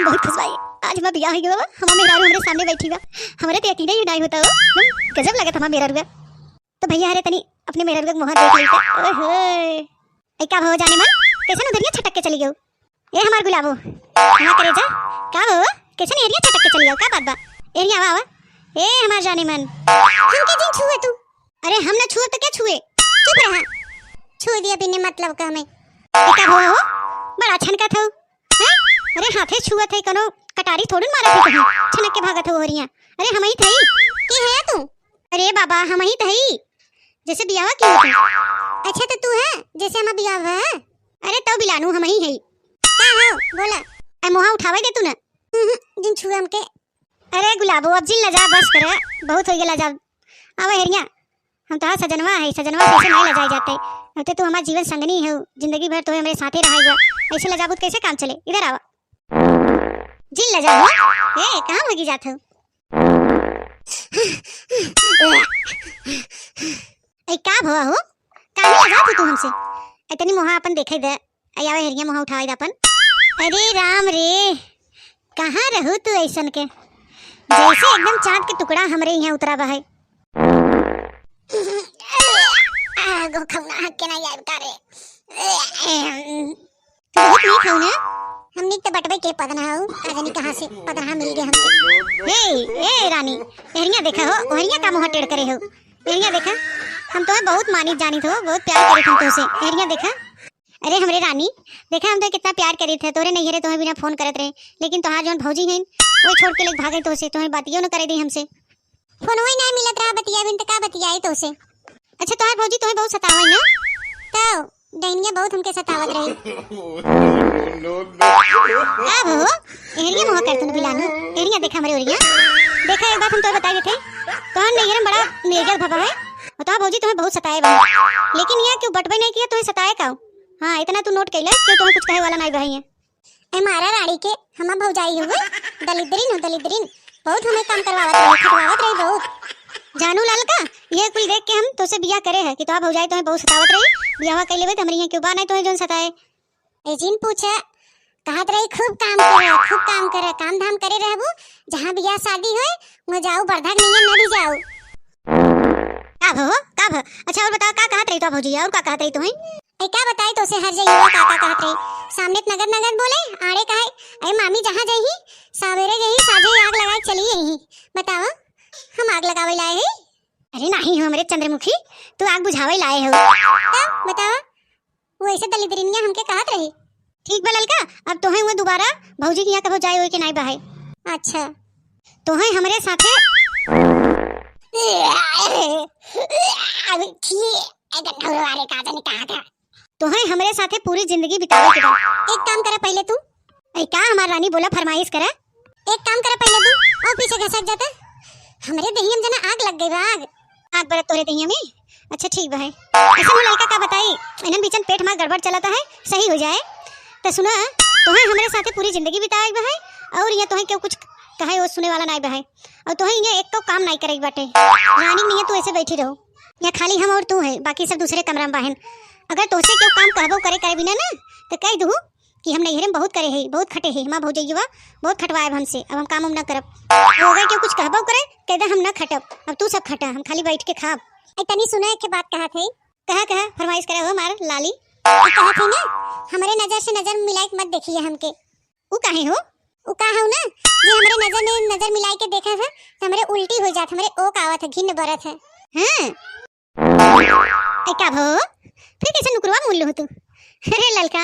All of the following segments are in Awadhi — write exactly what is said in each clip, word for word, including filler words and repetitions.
बहुत खुश बाई। आज हमार बियाह होइ गवा, हमार मेहरारू हमरे सामने बैठी बा। हमरे तो यकीन ही नाहीं होता हो। हम्म, गजब लागत हमार मेहरारू। तो भैया, अरे तनी अपने मेहरारू के मुँह देख लेते। ओए होए। ए, का भवा जाने मन? कैसे उधरिया छटक के चली गयो? ए हमार गुलाबो, हमार करेजा, का हो? कैसे एहरिया छटक के चली गयो? का बात बा? एहरिया आवा, आवा। ए हमार जाने मन। हमके जिन छुए तू। अरे हम ना छुए तो क्या छुए? चुप रहा। छुए दिया बिने मतलब का हमें। ए, का भवा हो? बड़ा छनकत हो। हैं? अरे हाथे छुअत है, कोनो कटारी थोड़न मारत है कहीं। छनक के भागत हो ओहरिया। अरे हमही थई। के है तू? अरे बाबा, हमही थई। जैसे बियाह की हो तू। अच्छा तो तू है, जैसे हमार बियाह है? अरे तउ बिलानू हमही है। का हो? बोला। ए मुँहा उठावे दे तू ना। हम्म, जिन छुए हमके। अरे गुलाबो, अब जिन लजा, बस करे। बहुत होइ गया लजा। आवा एहरिया। हम तोहार सजनवा है, सजनवा से ऐसे नहीं लजाए जाते। अब ते तू हमार जीवन संगनी हो, जिंदगी भर तोहे हमरे साथे रहाई बा। ऐसे लजाबू तो कैसे काम चले? इधर आवा। जिन लजा हो। ए, कहाँ भागी जात हो? ए, का भवा हो? काहे लजात हो तू हमसे? ए, तनी मुँहा अपन देखे दे। आई आवा एहरिया मुँह उठावा इधर अपन। अरे राम रे, कहाँ रहू तू ऐसन के? जैसे एकदम चाँद के टुकड़ा हमरे यहाँ उतरा बा है। आ, गो खौना हक के ना याद करे। तू बहुत नीक हऊ ना? हम नीक त बटबे के पदना हऊ, का जानी कहाँ से पदना मिल गए हमके। हे, ए रानी, एहरिया देखा हो, ओहरिया का मुँह टेढ़ करे हो? एहरिया देखा, हम तोहे बहुत मानित जानित हो, बहुत प्यार करित हम तोसे। एहरिया देखा, अरे हमरे रानी, देखा हम तोहे कितना प्यार करित है, तोहरे नैहरे तोहे बिना फोन करत रहे, लेकिन तोहार जौन भौजी हैं, वो छोड़ के लेके भागे तोसे, तोहे बातियों न करे दी हमसे। फोनवो ही नहीं मिलत रहा, बतिया बिन त का बतियाई तोसे। अच्छा तोहार भौजी तोहे बहुत सतावे ना? तो डैनिया बहुत हमके सतावत रही। का हो? एहरिया मुँह कर तू बिलानू, एहरिया देखा हमरे ओरिया। देखा एक बात हम तोहे बताई देते, तोहार नैहरे में बड़ा निर्गल भवा है, और तोहार भौजी तोहे बहुत सताए बा, लेकिन यहाँ क्यों बटबे नहीं किया, तोहे सताए का? हाँ, इतना तू नोट कैले, क्यों तुम्हें कुछ कहे वाला नहीं बा है। ए मारा राड़ी के, हमार भौजाई हुए, दलिद्रीन हो, दलिद्रीन। बहुत हमें काम करवावत रही, खटवावत रही बहुत। जानू लाल का, ये कुल देख के हम तोसे बियाह करे है कि तोहार भौजाई तुम्हें बहुत सतावत रही, बियाहवा कर लेबे तो हमरे यहाँ क्यों बा नहीं तुम्हें जौन सताए। ए जिन पूछे, कहत रही, "खूब काम करे, खूब काम करे, काम धाम करे रहबू, जहाँ बियाह शादी होए, वहाँ जाऊ, बरधा के नैया नदी जाऊ।" का भो, का भो? अच्छा, और बताओ, का कहत रही तो भौजी, और का कहत रही तुम्हें? ए, का बताई तोसे, हर जगह का, का कहत रही, सामने त नगद नगद बोले, आड़े कहे, "अरे मामी, जहाँ जइही, सवेरे जइही, साझे आग लगाए चली अइही।" बताओ, हम आग लगावे लाए है? अरे नहीं हो हमरे चंद्रमुखी, तू आग बुझावे लाए हो। तब बताओ, वैसे दलिद्रिनिया हमके कहत रही। ठीक बा ललका, अब तोहे हुआ दोबारा भौजी के यहाँ कभो जाए होए के नाई बा है। अच्छा। तोहे हमरे साथे अरे, छी, एकदम नौरवा रे, का जाने कहाँ था। तोहे हमरे साथे पूरी जिंदगी बितावे के बा। एक काम करे पहले तू। ए, का हमार रानी बोला, फरमाइश करा। एक काम करा पहले तू, और पीछे घसक जाता। हमरे देहिया में जना आग लग गई बा, आग। आग बरत तोरे देहिया में? अच्छा ठीक बा है। ऐसा हो ललका का बताई, इन्हन बीचन पेट हमार गड़बड़ चलता है, सही हो जाए। तो सुना, तोहे हमरे साथे पूरी जिंदगी बिताए बा है, और यहाँ तोहे क्यों कुछ कहे वो सुने वाला नाई बा है, और तोहे यहाँ एक तो काम नाई करे बाटे। रानी नहीं है, तू ऐसे बैठी रहो। यहाँ खाली हम और तू है, बाकी सब दूसरे कमरा में बाहन। अगर तोसे क्यों काम कहबो करे, करे बिना ना, तो कह दू कि हम नैहरे में बहुत करे है, बहुत खटे है, हमार भौजैया बहुत खटवाए हमसे, अब हम काम उम ना करब। और अगर क्यों कुछ कहबो करे, कह दे हम ना खटब, अब तू सब खटा, हम खाली बैठ के खाब। ए, तनी सुना, एक बात कहत है। कहा, कहा, फरमाइश करे हो हमार लाली। ए, कहत है ना, हमरे नजर से नजर मिलाए के मत देखिए हमके। उ काहे हो? उ का हो ना, जे हमरे नजर में नजर मिलाए के देखा है, तो हमरे उल्टी हो जात, हमरे ओक आवत है, घिन बरत है। हाँ। ए, का भो? फिर कैसे नुकरवा मूल लो तू? अरे ललका,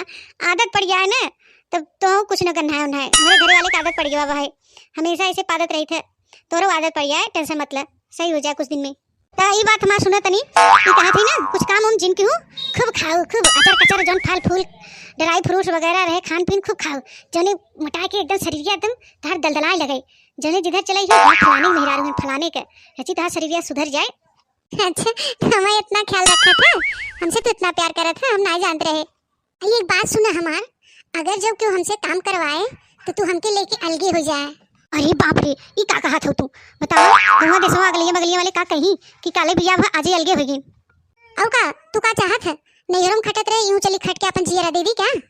आदत पड़ जाए ना, तब तो कुछ न करना है उन्हें। हमरे घरे वाले का आदत पड़ गया बा है, हमेशा ऐसे पादत रही थे। तोरो आदत पड़ जाए, tension मत ले, सही हो जाए कुछ दिन में। त ई बात हमार सुना तनी, ई कहा थी ना, कुछ काम उम जिन की हो, खूब खाओ, खूब अचर कचर, जौन फल फूल, dry fruits वगैरह रहे, खान पीन खूब खाओ, जौने मोटा के एकदम शरीर एकदम तहार दलदलाए लगे, जौने जिधर चले ही, "हाँ, फलाने के मेहरारू हैं, फलाने के," रची तहार शरीर सुधर जाए। अच्छा, तो हमें इतना ख्याल रखा था, हमसे तो इतना प्यार करा था, हम नहीं जानते रहे। ये एक बात सुना हमार, अगर जब क्यों हमसे काम करवाए तो तू हमके लेके अलगे हो जाए। अरे बाप रे, ई का कहत हो तू? बताओ, गौवा देशवा अगलिया बगलिया वाले का कही कि काले बियाह भा आजे अलगे हो गई। और का, तू का चाहत है? नैहरों में खटत रहे, यूं चली खट के अपन जियरा दे दी क्या?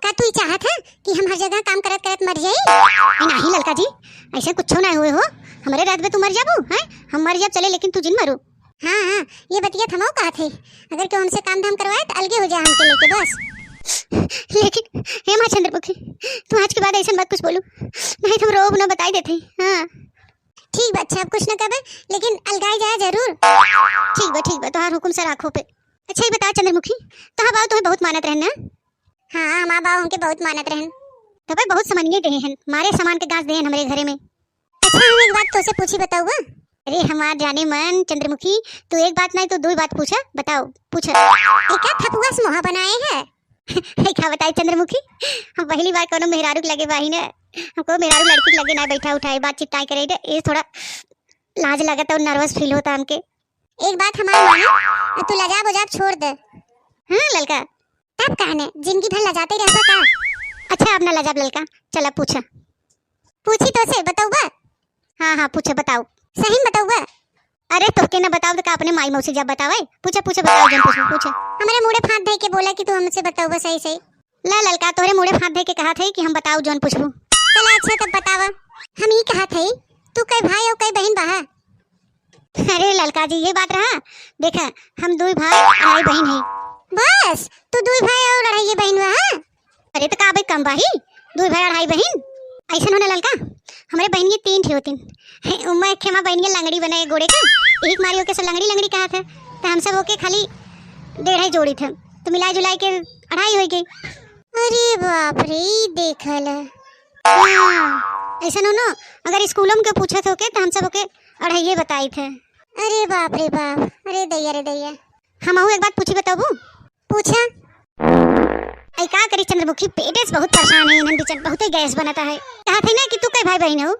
का तू ई चाहत है कि हम हर जगह काम करत करत मर जाई? ए, नाही ललका जी, ऐसे कुछो ना होए हो। हमरे रहत में तू मर जाबू, हैं? हम मर जाब चले, लेकिन तू जिन मरू। हाँ, हाँ, ये बतिया त हमहू कहत है, अगर केहू हमसे काम धाम करवाए त अलगे हो जाए हमके लेके बस। लेकिन हे माँ चंद्रमुखी, तू आज के बाद ऐसन मत कुछ बोलू, नहीं तो हम रोब ना बताई देते। हाँ। ठीक बा, अच्छा, अब कुछ न कहबे, लेकिन अलगाई जाए जरूर। ठीक बा, ठीक बा, तोहार हुकुम सर आँखों पे। अच्छा, ये बता चंद्रमुखी, तोहार बाऊ तोहे बहुत मानत रहन ना? हाँ, हमार बाऊ हमके बहुत मानत रहन। तबे बहुत समनिये देहे हन, मारे समान के गांस देहे हन हमरे घरे में। अच्छा, हम एक बात तोसे पूछी, बताउबा? अरे हमार जाने मन चंद्रमुखी, तू एक बात नहीं तो दुई बात पूछा, बताओ, पूछा। एका थपुआ से मोहा बनाए है। है का बताई चंद्रमुखी, हम पहली बार कोनो मेहरारू के लगे बाही न, हमको मेहरारू लड़की के लगे ना बैठा उठाए, बातचीत ना करे, ये थोड़ा लाज लगता और nervous feel होता हमके। एक बात हमार मानो, तू लजाब उजाब छोड़ दे। हाँ ललका। तब कहने, जिंदगी भर लजाते रहबा का? अच्छा, अब ना लजाब ललका, चला पूछा। पूछी तोसे, बतउबा? हाँ, हाँ, पूछा, बताओ। सही में बतउबा? अरे, तोके ना बताओ तो का अपने माई मौसी जब बतावे? पूछा, पूछा, बताओ, जौन पूछबू, पूछा। हमरे मुड़े हाथ धइ के बोला कि तू हमसे बतउबा सही सही। ला ललका, तोहरे मुड़े हाथ धइ के कहत है कि हम बताओ जौन पूछबू। चला अच्छा, तब बतावा। हम ई कहत है, तू कई भाई और कई बहिन बा? अरे ललका जी, ये बात रहा? देखा, हम दुई भाई, अढ़ाई बहिन है। बस, तू दुई भाई और अढ़ाई बहिन बा, हाँ? अरे तो का भाई कम बाही, दुई भाई अढ़ाई बहिन? ऐसन हो ना ललका, हमरे बहिन के तीन ठे होतिन। उम्मा एक खेमा बहिन के लंगड़ी बने गोड़े का, एक मारी ओके सब लंगड़ी लंगड़ी कहत है, तो हम सब ओके खाली डेढ़ ही जोड़ी थे, तो मिलाई जुलाई के अढ़ाई हो गई। अरे बाप रे, ई देखल। हाँ, ऐसन हो ना, अगर स्कूलों में के पूछत होके तो हम सब ओके अढ़ाइये बताई थे। अरे बाप रे बाप, अरे दैया रे दैया। हमहू एक बात पूछी, बताबू? पूछा। ऐ का करी चंद्रमुखी, पेटे से बहुत परेशान है, इन्हन बीचन बहुते गैस बनता है। कहत है ना कि तू कई भाई बहिन हो?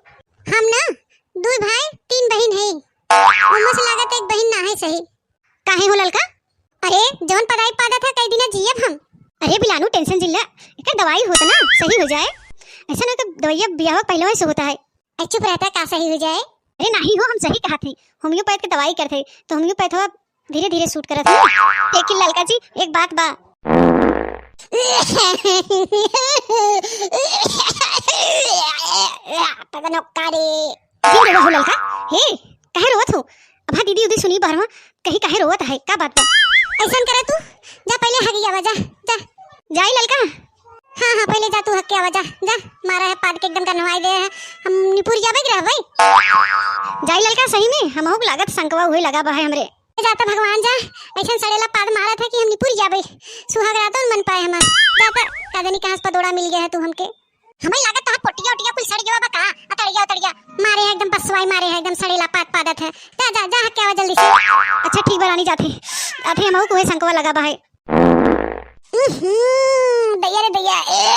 हम ना दुई भाई तीन बहिन है, उनमें से लागत एक बहिन ना है सही। काहे हो ललका? अरे जौन पदाई पादत है कई दिना जियब हम। अरे बिलानू tension जिन ला, एकर दवाई होत ना सही हो जाए। ऐसा ना तो दवाइया बियाह पहले से होता है। अरे चुप रहता, का सही हो जाए? अरे नाही हो, हम सही कहत हई, homeopath के दवाई करत हई, तो homeopath हवा धीरे धीरे suit करत हई। लेकिन ललका जी, एक बात बा। पता न का रे। जिन रोवा हो ललका, हे, काहे रोवत हो? अब हाँ दीदी उदी सुनी बहरवा, कहीं काहे रोवत है, का बात बा? ऐसन करे तू, जा पहले हगी आवा, जा, जा। जाई ललका? हाँ, हाँ, पहले जा तू हग के आवा, जा, जा। मारा है पाद के एकदम गनवाई दे है। हम निपुर जाबे के रहबे। जाई ललका, सही में, हमहू के लागत संकवा उहे लगा बा है हमरे। जाता भगवान जा, ऐसन सड़ेला पाद मारत है कि हम निपुर जाबे। सुहाग रातो न मन पाए हमार। जाता, का जानी कहाँ से पदोड़ा मिल गया है तू हमके। हमें लागत तोहार पोटिया ओटिया कुल सड़ गया बा का? अतड़िया उतड़िया। मारे है एकदम बसवाई, मारे है एकदम सड़ेला पाद पादत है। जा, जा, जा, हग के आवा जल्दी से। अच्छा ठीक बा रानी, जाते। जाते हमहू के उहे संकवा लगा बा है। उहुं, दैया रे दैया, ए,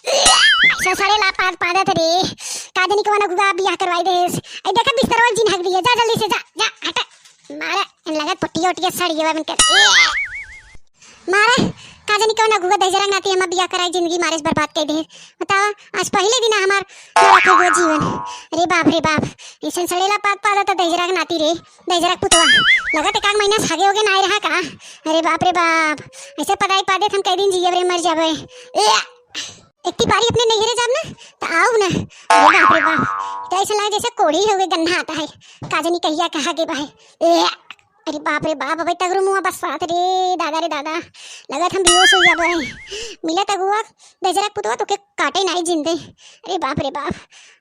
ए, ऐसा सड़ेला पाद पादत रे। का जानी कवन अगुआ बियाह करवाई देस। ए, देखा बिस्तरवा जिन हग दिया, जा जल्दी से, जा, जा, हटा। मारे, इन लगत पटिया उटिया सड़ गया बा इनकर। ए, मारे, का जानी कवन अगुआ दहिजरा नाती हमार बियाह कराई, जिंदगी मारे से बर्बाद कर दे। बतावा, आज पहले दिन हमार नरक हो गया जीवन। अरे बाप रे बाप, ऐसन सड़ेला पाद पादत दहिजरा के नाती रे। दहिजरा के पुतवा, लगत एकाक महीना से आगे होगे ना आए रहा का? अरे बाप रे बाप, ऐसे पदाई पादे हम कई दिन जियब रे, मर जाबे। ए, एक टिपारी अपने नैहरे जाब ना, त आऊ ना। अरे बाप रे बाप, त ऐसा लगे जैसे कोढ़ी होगे, गन्ना आता है। का जानी कहिया कहाँ के बा है। ए, अरे बाप रे बाप, अबे तगरू मुआ बस साथ रे, दादा रे दादा, लगत हम बेहोश हो जाबे। मिला तगुआ, दहिजरा के पुतवा तोके काटे नाई जिंदे। अरे बाप रे बाप।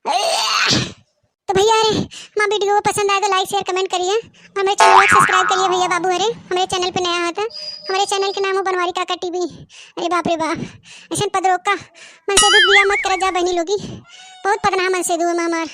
ए, तो भैया रे, हमार video पसंद आए तो like, share, comment करिए। हमरे channel को subscribe करिए भैया बाबू हरे, हमरे channel पे नया है तो। हमरे channel के नाम है बनवारी काका TV। अरे बाप रे बाप, ऐसन पदरोग का मनसेधू बियाह मत करत जा बहनी लोगी, बहुत पदनाह मनसेधू है हमार।